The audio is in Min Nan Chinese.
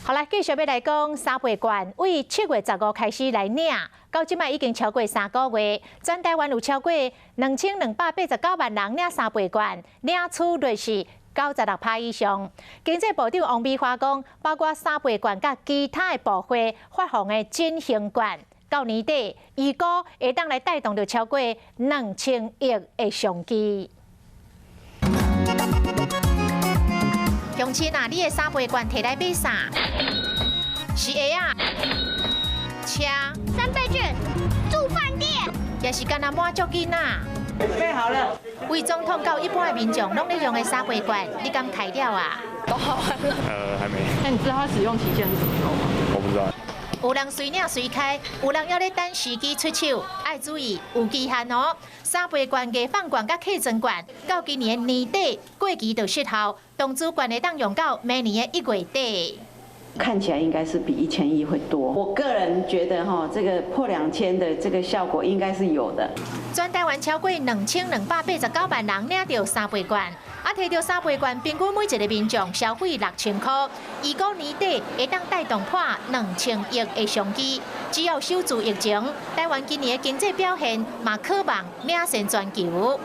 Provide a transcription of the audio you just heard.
好來，繼續欲來講三倍券，對7月15開始來領，到這擺已經超過3個月，全台灣有超過2289萬人領三倍券，領取率是96趴以上。經濟部長王美花講，包括三倍券佮其他的部會發放的振興券，到年底預估會當來帶動著超過2000億的商機。鄉親啊，你的三倍券提來買啥？是鞋仔、車、三倍券、住飯店，抑是干焦滿足囡仔？備好了。對總統到一般的民眾攏咧用的三倍券，你敢開了啊？都好完了。還沒。那你知道它使用期限是什麼時候嗎？我不知道。有人隨領隨開，有人猶咧等時機出手，愛注意有期限哦。三倍券、藝放券佮客莊券，到今年年底過期就失效，當初券會當用到明年的1月底。看起來應該是比1000億會多。我個人覺得哈，這個破兩千的這個效果應該是有的。全台灣超過2289萬人領著三倍券，啊，提著三倍券，平均每一个民眾消費6000箍，預估年底會當帶動破2000億的商機。只要守住疫情，台灣今年的經濟表現嘛可望領先全球。